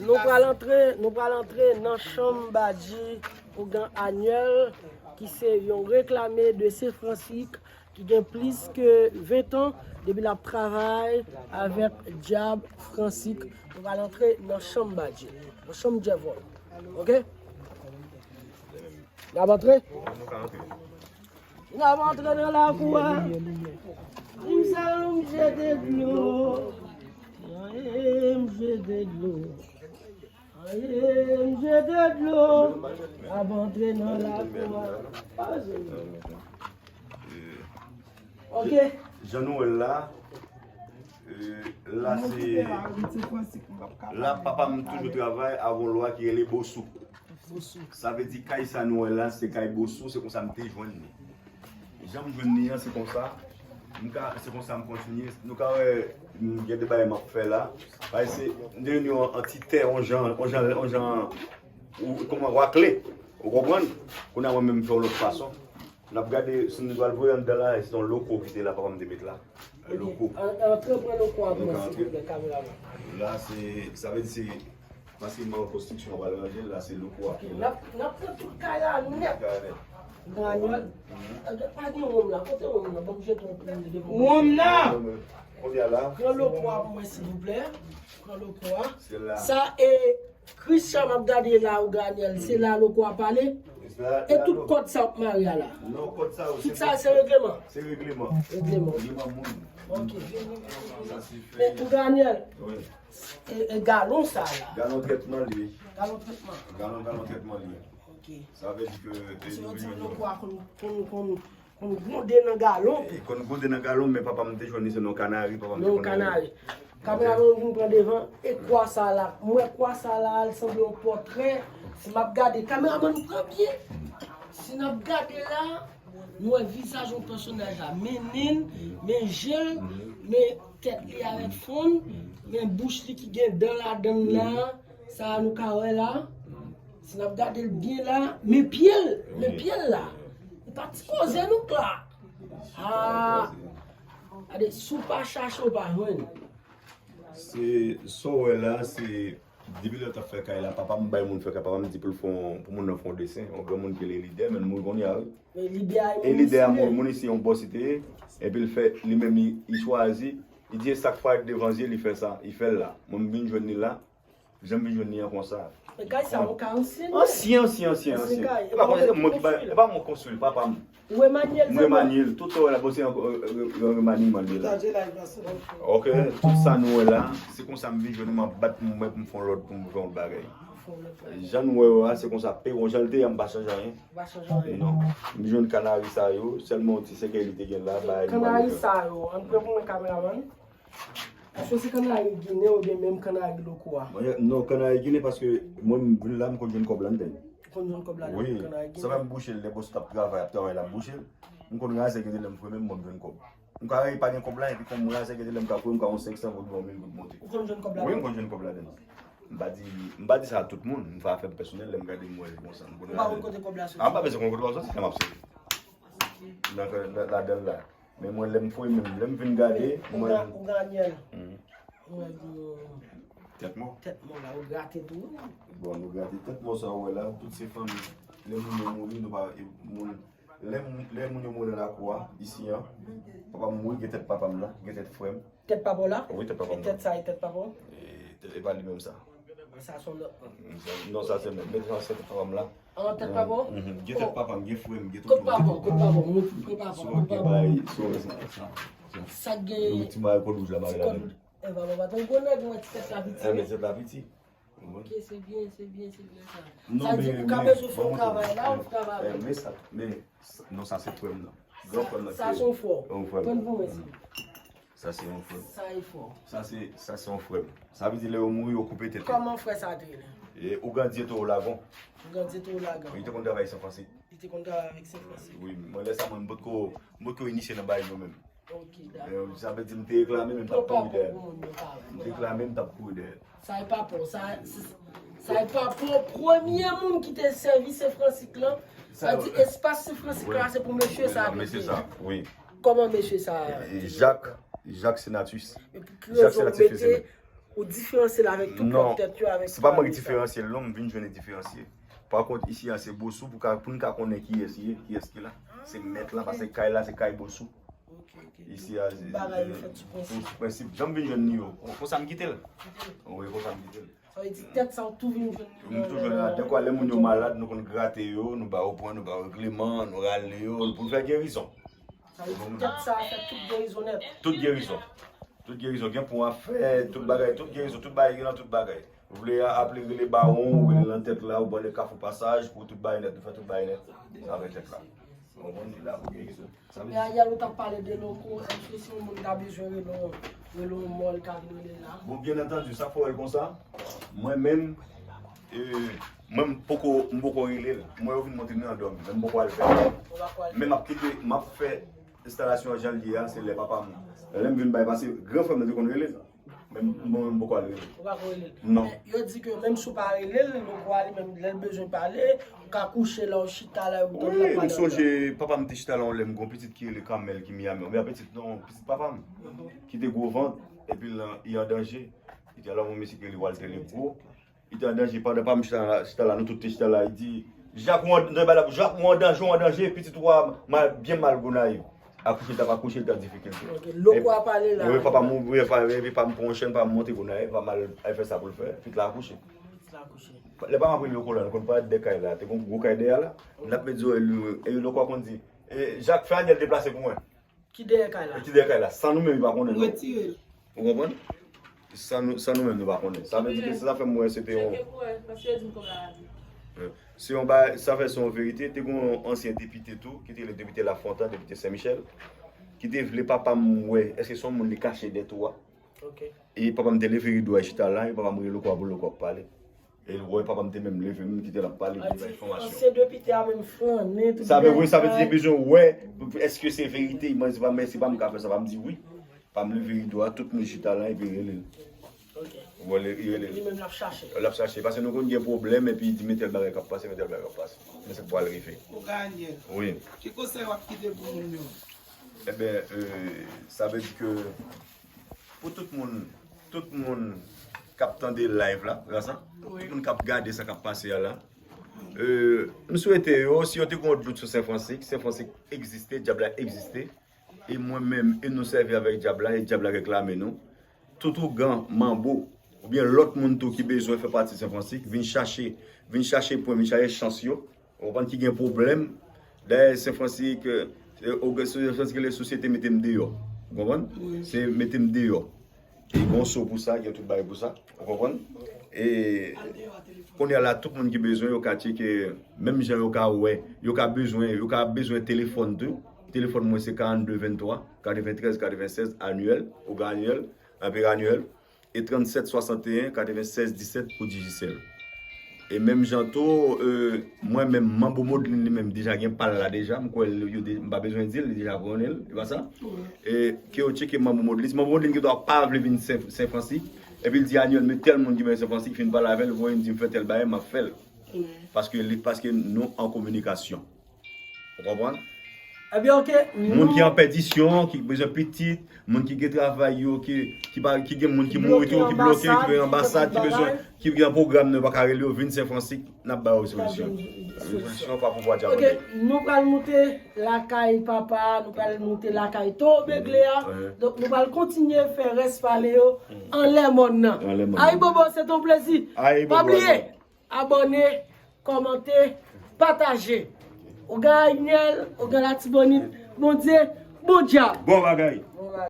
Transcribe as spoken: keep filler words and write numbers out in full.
Nou pral antre, nou pral antre nan chanm Badji, ougan Anyèl, ki se yon reklame de Sen Fransik, ki gen plis ke ven tan depi l ap travay avèk dyab Fransik. Nou pral antre nan chanm Badji, nan chanm dyavòl. Oke? N ap antre? N ap antre nan lakou a. M sal, m jete dlo. Aye, m jete dlo. Aye, m jete dlo. N ap antre nan lakou a. Ok. Jan nou wè l la, euh, la se, la papa m toujou travay avè yon lwa ki rele Bosou. Sa vle di kay sa nou wè la, se kay Bosou, se konsa m te jwenn li. Jan m jwenn li an, se konsa. M ka, se konsa m kontinye. Nou ka wè, m gen de bagay m ap fè la. Paske se, m te jwenn yon, yon ti tè, yon jan, yon jan, yon jan, ou, kòman, wakle. Ou konprann? Kounye a mwen menm m fè yon lòt fason. N ap gade si nou pral voye anndan la, e se yon loko ki te la, papa m te met la. Loko. An-, antre pran loko a pou mwen, silvouplè, kameraman. La, se, sa vle di se, paske m an konstriksyon, an pral ranje l, la, se loko a ki la. N ap, n ap pran tout kay la nèt. Kay la nèt. Daniel, pa gen wonm la, kote wonm la? Ban m jete yon pil de wonm. Wonm nan! Kounye a la. Pran loko a pou mwen, silvouplè. Pran loko a. Se la. Sa e Christian m ap gade la, ou Daniel, se la loko a pale. E tout kòd sa w ap mare a la. Non, kòd sa yo, tout sa se regleman. Se regleman. Regleman. Regleman moun. Ok. Sa se fè. Men ou Daniel, e, e galon sa la. Galon trètman li. Galon trètman. Galon, galon trètman li. Ok. Sa vle di ke, e, se yon ti loko a konn, konn, konn, konn gwonde nan galon. E konn gwonde nan galon, men papa m te jwenn li se nan kanari, papa m te konn kanari. Kameraman, nou vin pran devan, e kwa sa la? Mwen kwa sa la, li sanble yon pòtrè. Si m ap gade, kameraman, nou pran byen. Si n ap gade la, nou wè vizaj yon pèsonaj la. Men nen, men je l, men tèt li avèk fwon l, men bouch li ki gen dan ladan l la. Sa a nou ka wè la. Si n ap gade l byen la, men pye l, men pye l la. E pa ti koze nou k la. Ah! Gade, si w pa chache, w pa jwenn. Se, sa w wè la, se, depi lè yo t ap fè kay la, papa m bay moun fè kay, papa m di pou l fè yon, pou moun nan fè yon desen, yon granmoun ki rele Lidè, men moun kounye a, wi. E Lidè a, e Lidè a, moun, moun isi, yon bòs li te ye, epi l fè, li menm, li, li chwazi, li di, e sa k parèt devan zye, li fè sa, li fè l la. Mwen, m vin jwenn li la, jan m vin jwenn li an konsa. Men kay sa, yon kay ansyen, wi. Ansyen, ansyen, ansyen, ansyen. E pa konsa, se mwen ki bay, e pa mwen konstwi l, papa m. Ou remanye l sèlman? M remanye l. Tout sa w wè la, bon, se yon, yon, yon remaniman li la. Ok, tout sa nou wè la, se konsa m vin jwenn li, m ap bat pou mwen, pou m fè yon lòt, pou m fè yon bagay. Jan nou wè yo a, se konsa, pe, bon, jan l te ye a, m pa chanje anyen. Ou pa chanje anyen? Non. M jwenn kanari sa yo, sèlman yon ti sèkèy li te gen la, bay kanari sa yo, ann pran pou mwen, kameramann. Èske se kanari ginen oubyen menm kanari loko a? Mwen, non, kanari ginen, paske mwen, m vin la, m konn jwenn kòb la anndan. Ou konn jwenn kòb la nan kanari ginen? Wi, sa fè m bouche l, lè bòs t ap travay, ap travay la, m bouche l. M konn razè gen de lè m fouye men m, mwen m jwenn kòb. M ka rele pa gen kòb la, epi kòm m razè gen de lè m ka fouye, m ka yon senk san goud, yon mil goud monte. Ou konn jwenn kòb la? Wi, m konn jwenn kòb ladan. M pa di, m pa di sa a tout moun, m fè afè m pèsonèl, lè m gade m wè l konsa, m konn razè. Ou pa konn kote kòb la soti? A, m pa bezwen konn kote l soti, sa m ap soti. Nan, nan, ladan l la. Men mwen, lè m fouye menm, lè m vin gade, mwen. Ou gen anyèl. Mwen di tèt mò. Tèt mò la, ou grate tou. Bon, nou grate tèt mò sa ou wè la, tout se fanmi. Lè moun yo mouri, nou pa, e, moun, lè moun, lè moun yo mouri nan lakou a, isi a, papa m mouri, gen tèt papa m la, gen tèt frè m. Tèt papa w la? Wi, tèt papa m la. E tèt sa, e tèt papa w? E, tèt, e pa li menm sa. Sa se yon lòt moun. Non, sa se menm. Men sa se tèt papa m la. An tèt papa w? Mhm. Gen tèt papa m, gen frè m, gen tonton m. Kot papa w? Kot papa w? Kot papa w? Kot papa w? Sa gen ti mare kòd wouj la mare la menm. E papa pa t yon gwo nèg, mwen ti tèt la piti. E men tèt la piti. Ok, se byen, se byen, se byen sa. Sa di ou ka bezwen fè yon travay la, ou travay. Men sa, men, non, sa se frè m nan. Gran frè m nan. Sa se yon frè w. Yon frè m. Tann pou mwen, si. Sa se yon frè m. Sa e frè w. Sa se, sa se yon frè m. Sa vle di lè yo mouri, yo koupe tèt yo. Kòman frè sa te rele? E, Ougan Dye Towo Lagon. Ougan Dye Towo Lagon. Wi, li te konn travay Sen Fransik. Li te konn travay avèk Sen Fransik. Wi, mwen lè sa mwen, m potko, m potko inisye nan bagay yo menm. Ok, dakò. Sa vle di m te reklame, men m t ap kouri dèyè l. M te reklame, m t ap kouri dèyè l. Sa e papa w, sa, sa e papa w, premye moun ki te sèvi Sen Fransik lan. Sa di espas Sen Fransik la, se pou mesye sa a te ye. Mesye sa, wi. Kòman mesye sa a te ye? Jak, Jak Senatus. Men pou ki rezon w mete Ou diferansye l avèk tout lòt tèt yo, avèk se pa mwen ki diferansye l non, m vin jwenn li diferansye. Pa kont, isi a se Bosou pou ka, pou n ka konnen kiyès li ye, kiyès ki la. Se mèt la, paske kay la se kay Bosou. Isi a se bagay yo fèt sou prensip. Sou prensip. Jan m vin jwenn li yo. Konsa m kite l. Wi, konsa m kite l. Sa vle di tèt sa ou tou vin jwenn li. M tou jwenn la. Dèfwa lè moun yo malad, nou konn grate yo, nou ba yo pwen, nou ba yo regleman, nou rale yo, pou l fè gerizon. Sa vle di tèt sa fè tout gerizon nèt. Tout gerizon. Tout gerizon. Gen pon a fè, tout bagay, tout gerizon, tout bagay gen nan tout bagay. Ou vle a- aple rele bawon, ou rele nan tèt la, ou bale kafou pasaj, pou tout bagay nèt, nou fè tout bagay nèt avèk tèt la. Ou konprann? Li la pou gerizon. Sa vle Men di ayè ou t ap pale de loko, èske si yon moun ta bezwen rele yon, rele yon mò, li ka vin rele l la? Bon, byen antandi, sa fè w wè l konsa. Mwen menm, e, mwen m poko, m poko rele l. Mwen yo vin montre m nan dòmi, men m poko al fè l. Ou pa ko al Men m ap kite, m ap fè enstalasyon an jan l ye a, se lè papa m. Lè m vin bay pase, gran frè m nan te konn rele l. Men mwen menm m poko al rele l. Ou pa ko rele l? Non. Men yo di ke menm si w pa rele l, loko a li menm, lè l bezwen pale, ou ka kouche la, ou chita la, ou tann l ap Wi, m pale ansanm. Sonje papa m te chita la yon lè, m gon pitit ki rele Kamèl ki Miami. Oubyen pitit non, pitit papa m. Ki te gwo vant, epi l an- li an danje. Li te al yon mesye ki rele Walter Lebro. Li te an danje pandan pa m chita la, chita la, nou tout te chita la, li di, Jak ou an, Jak ou an danje, ou an danje, pitit ou a mal, byen mal Gonayiv. Akouche, l t ap akouche, l t an difikilte. Ok, loko a pale la. Epi papa m ouvri, epi pa m pran yon chèn, pa m monte Gonayiv, pa m al fè sa pou l fè, pitit la akouche. Pitit la akouche. Lè pa m ap rele loko la, nou konn parèt dèyè kay la, te gon gwo kay dèyè la, n ap met zòrèy li, e loko a konn di, e, Jak, fè Anyèl deplase pou mwen. Ki dèyè kay la? Ki dèyè kay la? San nou menm, li pa konnen, non. Retire l. Ou konprann? San nou, san nou menm, nou pa konnen. Sa vle di ke se sa fè m wè se te yon Tcheke pou wè, paske yo di m kòb la raje. Se yon bagay, sa fè se yon verite. Te gen yon ansyen depite tou, ki te rele depite Lafontan, depite Sen Michèl, ki te vle papa m wè, èske se yon moun li kache dèyè tou a. Ok. E papa m te leve rido a, chita la, e papa m rele loko a pou loko ap pale. E l wè papa m te menm leve, menm kite l ap pale, li bay enfòmasyon. Ansyen depite a menm flannen tout Sa vle, wi, sa vle di, li bezwen wè, èske se verite, mwen, se pa, men se pa m ka fè sa, pa m di wi. Pa m leve rido a, tout moun chita la, epi rele l. Ok. Ou wè, li rele l. Li menm l ap chache. L ap chache, paske nou konn gen pwoblèm, epi li di, men tèl bagay k ap pase, men tèl bagay k ap pase. Men sa k pral rive. Ou ka Anyèl. Wi. Ki konsèy w ap kite pou moun yo? Enben, e, sa vle di ke Pou tout moun, tout moun k ap tande live la, Rasan, tout moun k ap gade sa k ap pase a la, e, m swete yo, si yo te gen yon dout sou Sen Fransik, Sen Fransik egziste, dyab la egziste, e mwen menm, e nou sèvi avèk dyab la, e dyab la reklame nou. Tout ougan, manbo, oubyen lòt moun tou ki bezwen fè pati Sen Fransik, vin chache, vin chache pwen, vin chache chans yo. Ou konprann ki gen pwoblèm. Dayè, Sen Fransik, e, e, Sen Fransik, le sosyete mete m deyò. Ou konprann? Wi. Se mete m deyò. E gon so pou sa, gen tout bagay pou sa. Ou konprann? E kounye a la, tout moun ki bezwen, yo ka tcheke, menm jan yo ka wè, yo ka bezwen, yo ka bezwen telefòn tou. Telefòn mwen se karannde venntwa, katreventrèz katrevennsèz, Anyèl, ougan Anyèl, anpi Anyèl. E trannsèt swasanteyen katrevennsèz disèt pou Digicel. E menm jan tou, e, mwen menm, Manbo Modlin li menm deja gen pa l la deja, m kwè l, yo de, m pa bezwen di l, li deja konnen l, e pa sa? E ke yo tcheke Manbo Modlin, si Manbo Modlin gen dwa pa vle vin Sen, Sen Fransik, epi l di Anyèl, men tèl moun ki vin Sen Fransik, fin pale avè l, voye m di m fè tèl bagay, m ap fè l. Paske li, paske nou an kominikasyon. Ou konprann? Ebyen, ok. Moun ki an pèdisyon, ki bezwen pitit, moun ki gen travay yo, ki, ki pa, ki gen moun ki mouri tou, ki bloke, ki gen anbasad, ki bezwen, ki gen pwogram nou pa ka rele yo, vin Sen Fransik, n ap ba yo solisyon. Solisyon pa pouvwa dyamonde. Ok, nou pral moute lakay papa, nou pral moute lakay Toro Beglé a. Donk, nou pral kontinye fè rès pale yo anlè mòn nan. Ayibobo, se te yon plezi. Pa bliye, abòne, kòmante, pataje. Ougan Anyèl, ougan Latibonit, Bondye, bon djab. Bon bagay.